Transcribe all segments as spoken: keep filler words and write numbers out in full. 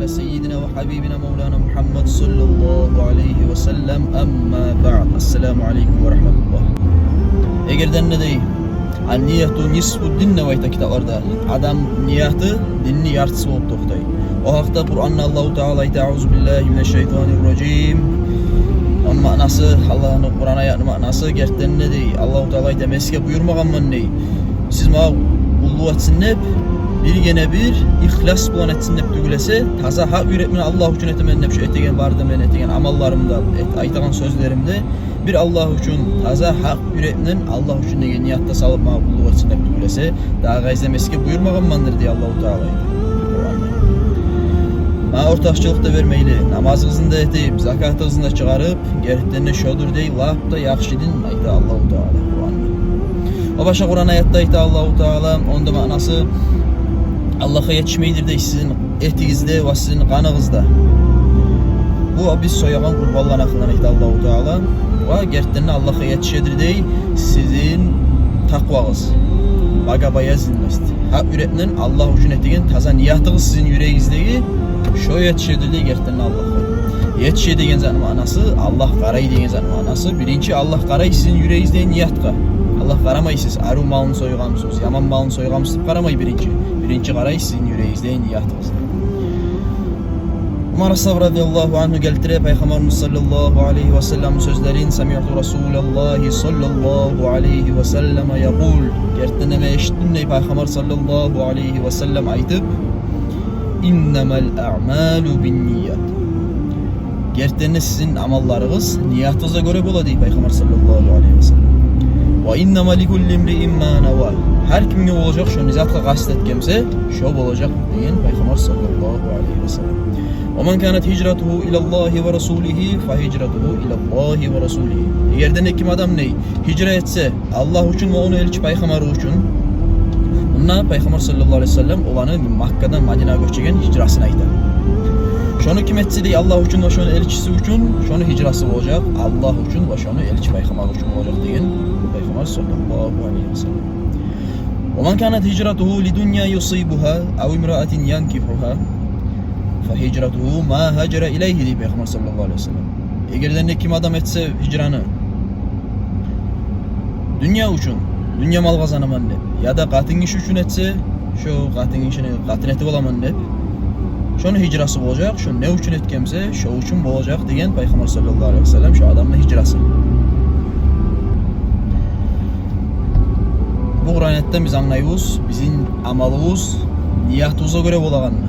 سيدنا وحبيبنا مولانا محمد صلى الله عليه وسلم. أما بعد. السلام عليكم ورحمة الله. Эгер де не дей, النية نصف الدين деп айта китапларда. Адам нияты динни яртысы болуп токътай. О гьакъда Къуранда Аллагьу Таала айта: أعوذ بالله من الشيطان الرجيم. Ону маънасы, Аллагьны Къуран аятны маънасы, гертиден де дей, Аллагьу Таала айта: «Мен сизге буюрмагъанман, — дей, — сиз магъа къуллукъ этсин деп, биргине-бир ихлас булан этсин деп тюгюл эсе, таза гьакъ юрек булан Аллагь учун этемен деп, шу этеген бары да мен этеген амалларымда, эт-, айтагъан сёзлеримде бир Аллагь учун, таза гьакъ юрек булан Аллагь учун деген ниятда салып магъа къуллукъ этсин деп тюгюл эсе, дагъы къайсы да мен сизге буюрмагъанмандыр», — дей Аллагьу Таала. Магъа ортакъчылыкъ да бермейли, намазыгъызны да этип, закатыгъызны да чыгъарып, гертиден де шодур дей, лап да яхшы дин, айта Аллагьу Таала Къуранда. О башгъа Къуран аятда айта Аллагьу Таала, ону да маънасы: Аллагьгъа етишмейдир дей сизин этигиз де ва сизин къаныгъыз да. Бу биз соягъан къурбанланы гьакъындан айта Аллагьу Таала. Ва гертиден де Аллагьгъа етишедир дей сизин такъвагъыз, богобоязненность. Гьакъ юрек булан Аллагь учун этеген таза ниятыгъыз сизин юрегигиздеги, шо етишедир дей гертиден де Аллагьгъа. Етише деген затны маънасы, Аллагь къарай деген затны маънасы. Биринчи Аллагь къарай сизин юрегигиздеги ниятгъа. Аллагь къарамай, сиз арив малны сойгъанмысыз, яман малны сойгъанмысыз деп къарамай биринчи. Биринчи къарай сизин юрегигиздеги ниятыгъызгъа. Умар асгьаб радияллагьу ангьу гелтире Пайхаммарыбыз саллаллагьу алайгьи ва салламны сёзлерин: سمعت رسول الله صلى الله عليه وسلم يقول. Гертиден де мен эшитдим дей Пайхаммар саллаллагьу алайгьи ва саллам айтып: إنما الأعمال بالنيات. Гертиден де сизин амалларыгъыз ниятыгъызгъа гёре бола дей Пайхаммар саллаллагьу алайгьи ва саллам. وإنما لكل امرئ ما نوى. Гьар кимге болажакъ шо не затгъа къаст этген буса, шо болажакъ деген Пайхаммар саллаллагьу алайгьи ва саллам. ومن كانت هجرته إلى الله ورسوله فهجرته إلى الله ورسوله. Эгер де не ким адам дей гьижра этсе Аллагь учун ва ону элчи пайхаммары учун, мунда Пайхаммар саллаллагьу алайгьи ва саллам оланы Маккадан Мадинагъа гёчеген гьижрасын айта. Шону ким этсе дей Аллагь учун ва шону элчиси учун, шону гьижрасы болажакъ Аллагь учун ва шону элчи пайхаммары учун болажакъ деген Пайхаммар саллаллагьу алайгьи ва саллам. ومن كانت هجرته لدنيا يصيبها أو امرأة ينكحها فهجرته ما هاجر إليه, дей Пайхаммар саллаллагьу алайгьи ва саллам. Эгер де не ким адам этсе гьижраны дюнья учун, дюнья мал къазанаман деп, яда къатын гиши учун этсе, шо къатын гишини къатын этип аламан деп, шону гьижрасы болажакъ, шо не учун этген буса, шо учун болажакъ деген Пайхаммар саллаллагьу алайгьи ва саллам шо адамны гьижрасы. Бу Къуран аятдан биз англайбыз бизин амалыбыз ниятыбызгъа гёре болагъанны.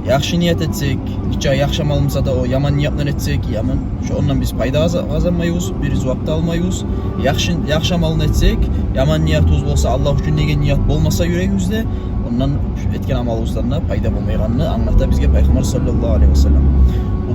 Яхшы ният этсек, нече яхшы амал болмаса да, о яман ният булан этсек, яман, шо ондан биз пайда къаза-, къазанмайбыз, бир зувап да алмайбыз. Яхшы, яхшы амалны этсек, яман ниятыбыз болса, Аллагь учун деген ният болмаса юрегибизде, ондан, этген амалыбыздан да пайда болмайгъанны англата бизге Пайхаммар саллаллагьу алайгьи ва саллам.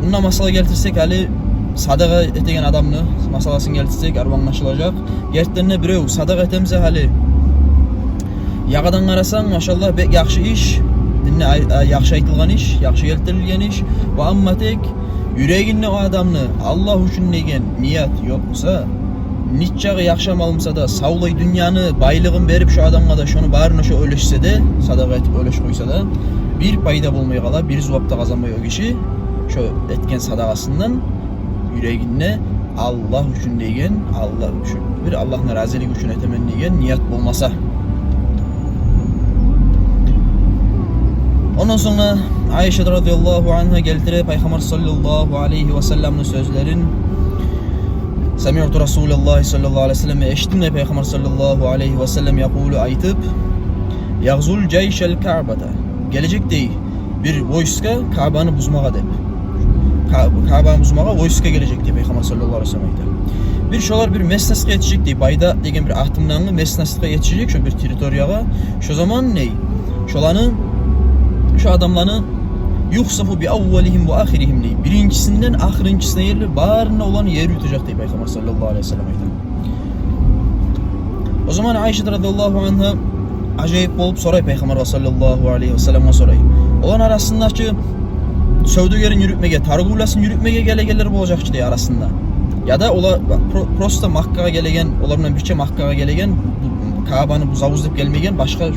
Мунда масала гелтирсек, гьали садагъа этеген адамны масаласын гелтирсек, арив англашылажакъ. Гертиден де бирев садагъа этемсе гьали, ягъадан къарасанг, машаллагь, бек яхшы иш, динде ай-, ай-, яхшы айтылгъан иш, яхшы гелтирилген иш. Ва амма тек юрегинде о адамны Аллагь учун деген ният ёкъ буса, нечакъы яхшы амал болмаса да, савлай дюньяны байлыгъын берип шо адамгъа да, шону барына шо уьлешсе де, садагъа этип уьлешип къойса да, бир пайда болмай къала, бир зувап да къазанмай о гиши шо этген садагъасындан. Юрегинде Аллагь учун деген, Аллагь учун, бир Аллагьны разилиги учун этемен деген ният болмаса. Ондан сонг Айшат радияллагьу ангьа гелтире Пайхаммар саллаллагьу алайгьи ва салламны сёзлерин: سمعت رسول الله صلى الله عليه وسلم, эшитдим дей Пайхаммар саллаллагьу алайгьи ва саллам, يقول, айтып: يغزو الجيش الكعبة. Гележек дей бир войска Каабаны бузмагъа деп. Ка-, Каабаны бузмагъа войска гележек деп Пайхаммар саллаллагьу алайгьи ва саллам айта. Бир шолар бир местностгъа етишежек дей, Байда деген бир атымдангы местностгъа етишежек, шо бир территориягъа. Шо заман дей, шоланы, шо адамланы يخسف بأولهم وآخرهم дей. Биринчисинден ахырынчысына ерли барын да оланы ер ютажакъ дей Пайхаммар саллаллагьу алайгьи ва саллам айта. О заман Айшат радияллагьу ангьа ажайып болуп сорай Пайхаммаргъа саллаллагьу алайгьи ва салламгъа сорай: оланы арасында чы сёвдюгерин юрютмеге, торговлясын юрютмеге гелегенлер болажакъ чы дей арасында. Яда олар про-, просто Маккагъа гелеген, олар булан бирче Маккагъа гелеген, бу Каабаны бузабыз деп гелмеген, башгъа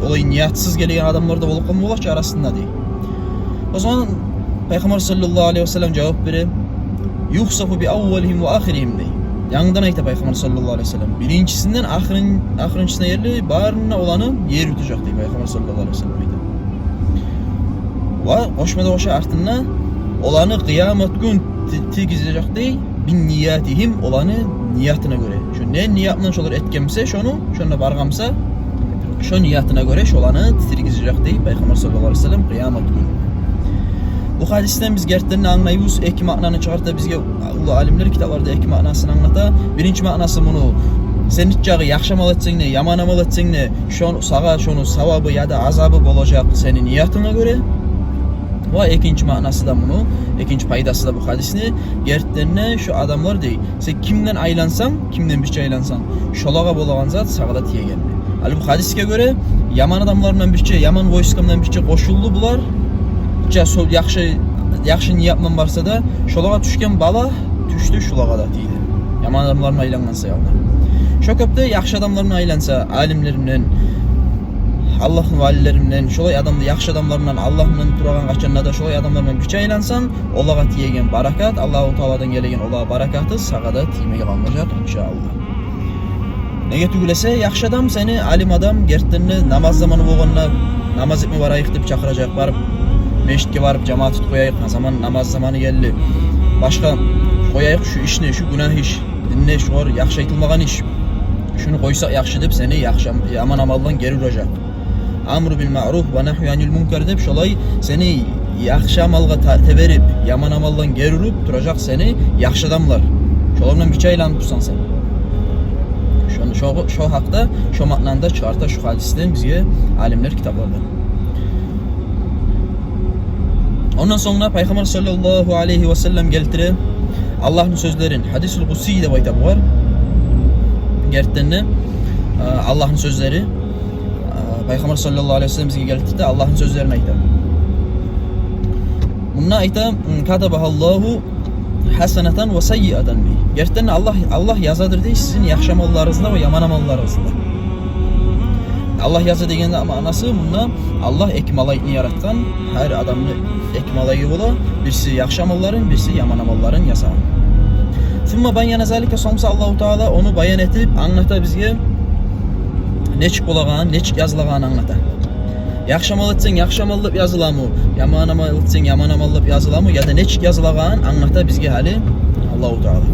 олай ниятсыз гелеген адамлар да болуп къалма болар чы арасында дей. О заман Пайхаммар саллаллагьу алайгьи ва саллам жавап бере: «Юхсафу би аввалигьим ва ахиригьим», — дей. Янгыдан айта Пайхаммар саллаллагьу алайгьи ва саллам: «Биринчисинден ахырын-, ахырынчысына ерли барына оланы ер ютажакъ», — дей Пайхаммар саллаллагьу алайгьи ва саллам айта. Ва къошма да къоша артында: «Оланы къыямат гюн ти-, тиргизежек», — дей, «бинниятигьим», оланы ниятына гёре. Шо не ниятман шолар этгенмисе шону, шонда баргъанмиса, шо ниятына гёре шоланы тиргизежек, дей Пайхаммар саллаллагьу алайгьи ва саллам, къыямат гюн. Бу гьадисден биз гертиден де англайбыз, эки маънаны чыгъарта бизге уллу алимлер, китапларда эки маънасын англата. Биринчи маънасы муну: сен нечакъы яхшы амал этсенг де, яман амал этсенг де, шону, сагъа шону савабы яда азабы болажакъ сени ниятынга гёре. Ва экинчи маънасы да муну, экинчи пайдасы да бу гьадисни: гертиден де шо адамлар, дей, сен кимден айлансанг, кимден бирче айлансанг, шолагъа болагъан зат сагъа да тиеген. Гьали бу гьадисге гёре, яман адамлардан бирче, яман войскамдан бирче къошулду булар. Ча сол яхшы, яхшы ниятман барса да, шолагъа тюшген бала тюшдю, шолагъа да тийди. Яман адамлардан айлангъан саялы. Шо кепде яхшы адамлардан айланса, алимлеринден, Аллагьны валилеринден, шолай адамлар, яхшы адамлардан, Аллагьны турагъан къачанда да шолай адамлардан бирче айлансанг, олагъа тиеген баракат, Аллагьу Тааладан гелеген олагъа баракаты сагъа да тиймей къалмажакъ, иншааллагь. Неге тюгюл эсе, яхшы адам сени, алим адам, гертиден де намаз заманы болгъанда намаз этме барайыкъ деп чакъыражакъ, барып, межитге барып, жамаат тутуп къояйыкъ, заман, намаз заманы гелди. Башгъа къояйыкъ шу ишни, шу гюнагь иш, динде шулар яхшы айтылмагъан иш. Шуну къойсакъ яхшы деп сени яхшы, яман амалдан гери уражакъ. «Амру бил маъруф ва нагью анил мункар» деп, шолай сени яхшы амалгъа та-, теберип, яман амалдан гери уруп туражакъ сени яхшы адамлар. Шолардан бирче айланып турсанг сен. Шону, шо, шо гьакъда, шо маънаны да чыгъарта шу гьадисден бизге алимлер китапларда. Ондан сонг да Пайхаммар саллаллагьу алайгьи ва саллам гелтире Аллагьны сёзлерин, гьадисул къудсий деп айта бугъар. Гертиден де, э, Аллагьны сёзлери, э, Пайхаммар саллаллагьу алайгьи ва саллам бизге гелтирди, Аллагьны сёзлерин айта. Мунда айта: «Катабагьаллагьу гьасанатан ва саййиатан», — дей. Гертиден де Аллагь, Аллагь язадыр, дей, сизин яхшы амалларыгъызны да ва яман амалларыгъызны да. Аллагь яза дегенни маънасы мунда: Аллагь эки малайикни яратгъан, гьар адамны эки малайиги бола, бириси яхшы амалларын, бириси яман амалларын яза. «Сумма байяна залика», сонг буса Аллагьу Таала ону баян этип англата бизге, нечик болагъанын, нечик язылагъанын англата. Яхшы амал этсенг, яхшы амал деп языламы, яман амал этсенг, яман амал деп языламы, яда нечик язылагъанын англата бизге гьали Аллагьу Таала.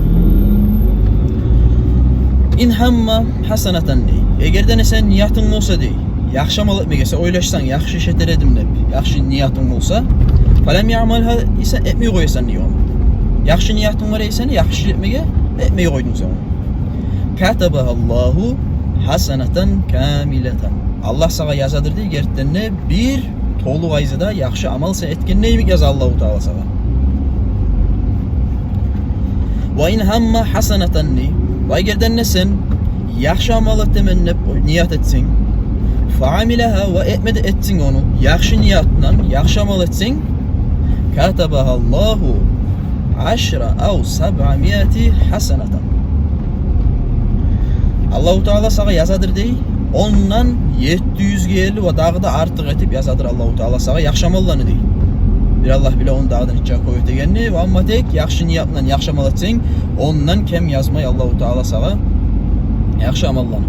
«Ин гьамма гьасанатан», — дей. Эгер де не сени ниятынг болса, дей, яхшы амал этмеге, сен ойлашсанг, яхшы иш этер эдим деп, яхшы ниятынг болса, «фалам яъмалгьа», сен этмей къоясан, дей, ону. Яхшы ниятынг бар эди сени яхшы иш этмеге, этмей къойдунг сен ону. «Катабагьаллагьу гьасанатан камилатан». Аллагь сагъа язадыр, дей, гертиден де бир толу къайдада яхшы амал сен этгенде йимик яза Аллагьу Таала сагъа. «Ва ин гьамма гьасанатан», — дей. Ва эгер де не сен яхшы амал этемен деп ният этсенг, «фаамилагьа», ва этме де этсенг ону, яхшы ниятдан яхшы амал этсенг, «катабагьаллагьу ашра ав сабъа миати гьасанатан». Аллагьу Таала сагъа язадыр, дей, ондан етти юзге ерли ва дагъы да артыкъ этип язадыр Аллагьу Таала сагъа яхшы амалланы, дей. Бир Аллагь биле ону дагъы да нече кёп этегенни, ва амма тек яхшы ниятдан яхшы амал этсенг, ондан кем язмай Аллагьу Таала сагъа яхшы амалланы.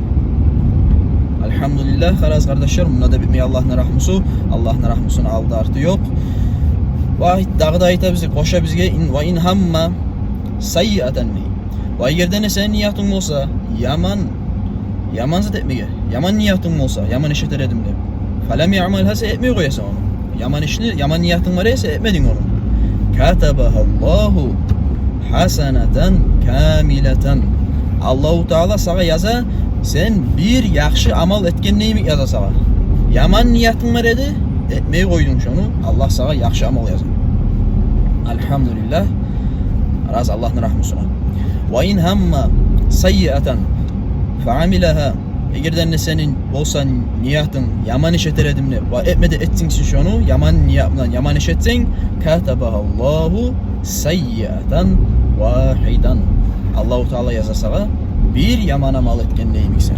Альгьамдулиллагь, гьараз, къардашлар, мунда да битмей Аллагьны рагьмусу, Аллагьны рагьмусуну алды-арты ёкъ. Ва дагъы да айта бизге, къоша бизге: «Ин, ва ин гьамма саййиатан», — дей. Ва эгер де не сени ниятынг болса яман, яман зат этмеге, яман ниятынг болса, яман иш этер эдим деп, «фалам яъмалгьа», сен этмей къоясан ону. Яман ишни, яман ниятынг бар эсе, этмединг ону. «Катабагьаллагьу гьасанатан камилатан». Аллагьу Таала сагъа яза, сен бир яхшы амал этгенде йимик яза сагъа. Яман ниятынг бар эди, этмей къойдунг шону, Аллагь сагъа яхшы амал яза. Альгьамдулиллагь, гьараз, Аллагьны рагьмусуна. «Ва ин гьамма саййиатан фаамилагьа». Эгер де не сени болса ниятынг яман иш этер эдим деп, ва этме де этсенг сен шону, яман ният булан яман иш этсенг, «катабагьаллагьу саййиатан вагьидатан». Аллагьу Таала яза сагъа бир яман амал этгенде йимик сен.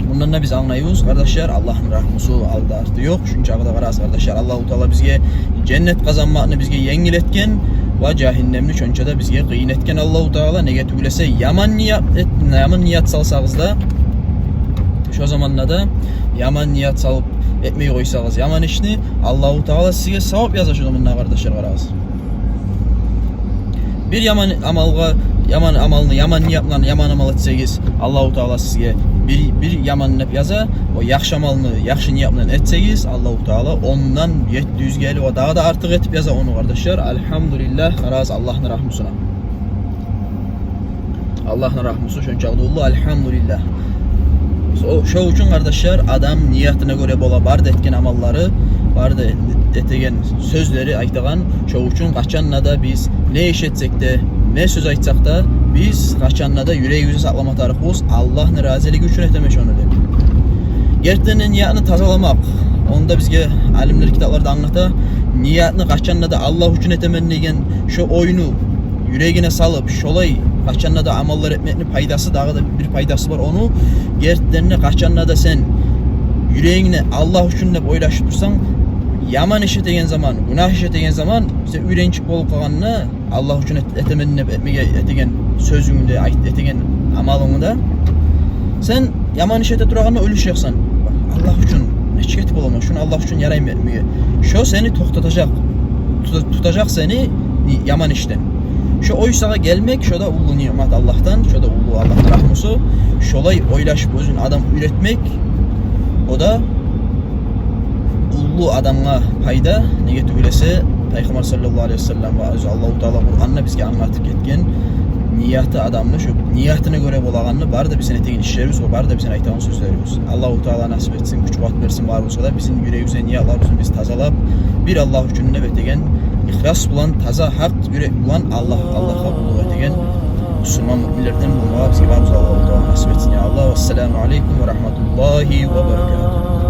Мундан да биз англайбыз, къардашлар, Аллагьны рагьмусу алды-арты ёкъ. Шунчагъы да, къарагъыз, къардашлар, Аллагьу Таала бизге женнет къазанмакъны бизге енгил этген ва жагьаннемни шонча да бизге къыйын этген Аллагьу Таала. Неге тюгюл эсе, яман ният эт-, яман ният салсагъыз да, шо заманда да яман ният салып этмей къойсагъыз яман ишни, Аллагьу Таала сизге савап яза шо заманда, къардашлар, къарагъыз. Бир яман амалгъа, яман амалны, яман ният булан яман амал этсегиз, Аллагьу Таала сизге бир, бир яман деп яза. О яхшы амалны яхшы ният булан этсегиз, Аллагьу Таала ондан етти юзге элли ва дагъы да артыкъ этип яза ону, къардашлар. Альгьамдулиллагь, къарагъыз Аллагьны рагьмусуна. Аллагьны рагьмусу шончакъы да уллу, альгьамдулиллагь. Шо, шо учун, къардашлар, адам ниятына гёре бола бары да этген амаллары, бары да этеген сёзлери, айтагъан. Шо учун къачан да биз не иш этсек де, не сёз айтсакъ да, биз къачан да юрегибизде сакълама тарыкъбыз: Аллагьны разилиги учун этемен шону деп. Гертиден де ниятны тазаламакъ. Ону да бизге алимлер китапларда англата. Ниятны къачан да Аллагь учун этемен деген шо ойну юрегине салып, шолай къачан да амаллар этмекни пайдасы, дагъы да бир пайдасы бар ону. Гертиден де, къачан да сен юрегингде Аллагь учун деп ойлашып турсанг, яман иш этеген заман, гюнагь иш этеген заман, сен уьйренчик болуп къалгъанда, Аллагь учун эт-, этемен деп этмеге этеген сёзюнгню де, айт-, этеген амалынгны да, сен яман иш эте турагъанда ойлашажакъсан: Аллагь учун нечик этип боламан, шуну Аллагь учун яраймы этмеге? Шо сени токътатажакъ, тута-, тутажакъ сени ни-, яман ишден. Шо ой сагъа гелмек, шо да уллу ниъмат Аллагьдан, шо да уллу Аллагьны рагьмусу. Шолай ойлашып оьзюн адам уьйретмек, о да уллу адамгъа пайда. Неге тюгюл эсе, Пайхаммар саллаллагьу алайгьи ва саллам ва оьзю Аллагьу Таала Къуранда бизге англатып гетген нияты адамны, шо ниятына гёре болагъанны бары да бизин этеген ишлерибиз ва бары да бизин айтагъан сёзлерибиз. Аллагьу Таала насип этсин, гюч-къуват берсин барыбызгъа да бизин юрегибизде ниятларыбызны биз тазалап, бир Аллагь учун деп этеген, ихлас булан, таза, гьакъ юрек булан Аллагь, Аллагьгъа къуллукъ этеген мусулман муъминлерден болмагъа бизге барыбызгъа Аллагьу Таала насип этсин, я Аллагь. Вассаламу алайкум ва рагьматуллагьи ва баракатугь.